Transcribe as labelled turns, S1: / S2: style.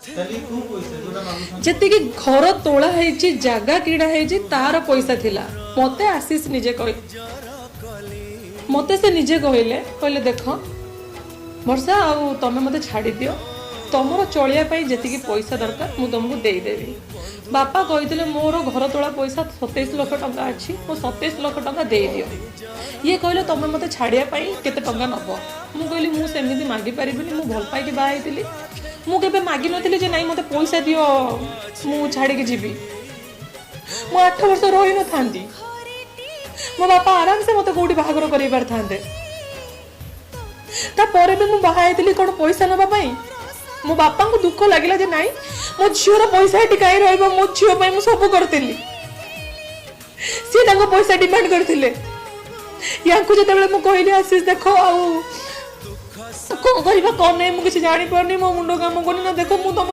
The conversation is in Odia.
S1: ତାହେଲେ କୋଉ ପଇସା ଯୋଉଟା ମାଗୁଛନ୍ତି?
S2: ଯେତିକି ଘର ତୋଳା ହେଇଛି, ଜାଗା କିଣା ହେଇଛି, ତାର ପଇସା ଥିଲା। ମତେ ଆଶିଷ ନିଜେ କହି, ମତେ ସେ ନିଜେ କହିଲେ, କହିଲେ ଦେଖ ବର୍ଷା, ଆଉ ତମେ ମୋତେ ଛାଡ଼ିଦିଅ, ତମର ଚଳିବା ପାଇଁ ଯେତିକି ପଇସା ଦରକାର ମୁଁ ତମକୁ ଦେଇଦେବି। ବାପା କହିଥିଲେ ମୋର ଘର ତୋଳା ପଇସା 27 ଲକ୍ଷ ଟଙ୍କା ଅଛି, ମୁଁ 27 ଲକ୍ଷ ଟଙ୍କା ଦେଇଦିଅ। ଇଏ କହିଲେ ତମେ ମୋତେ ଛାଡ଼ିବା ପାଇଁ କେତେ ଟଙ୍କା ନେବ? ମୁଁ କହିଲି ମୁଁ ସେମିତି ମାଗିପାରିବିନି, ମୁଁ ଭଲ ପାଇକି ବାହା ହେଇଥିଲି, ମୁଁ କେବେ ମାଗିନଥିଲି ଯେ ନାଇଁ ମୋତେ ପଇସା ଦିଅ ମୁଁ ଛାଡ଼ିକି ଯିବି। ମୁଁ 8 ବର୍ଷ ରହିନଥାନ୍ତି, ମୋ ବାପା ଆରାମସେ ମୋତେ କୋଉଠି ବାହାଘର କରେଇ ପାରିଥାନ୍ତେ। ତାପରେ ବି ମୁଁ ବାହା ହେଇଥିଲି କ'ଣ ପଇସା ନେବା ପାଇଁ? ମୋ ବାପାଙ୍କୁ ଦୁଃଖ ଲାଗିଲା ଯେ ନାଇଁ ମୋ ଝିଅର ପଇସା ଏଠି କାହିଁ ରହିବ, ମୋ ଝିଅ ପାଇଁ ମୁଁ ସବୁ କରିଥିଲି। ସିଏ ତାଙ୍କ ପଇସା ଡିମାଣ୍ଡ କରିଥିଲେ। ୟାଙ୍କୁ ଯେତେବେଳେ ମୁଁ କହିଲି ଆଶିଷ ଦେଖ ଆଉ କ'ଣ କରିବା କ'ଣ ନାହିଁ ମୁଁ କିଛି ଜାଣିପାରୁନି, ମୋ ମୁଣ୍ଡ କାମ କରୁନି, ନା ଦେଖ ମୁଁ ତମ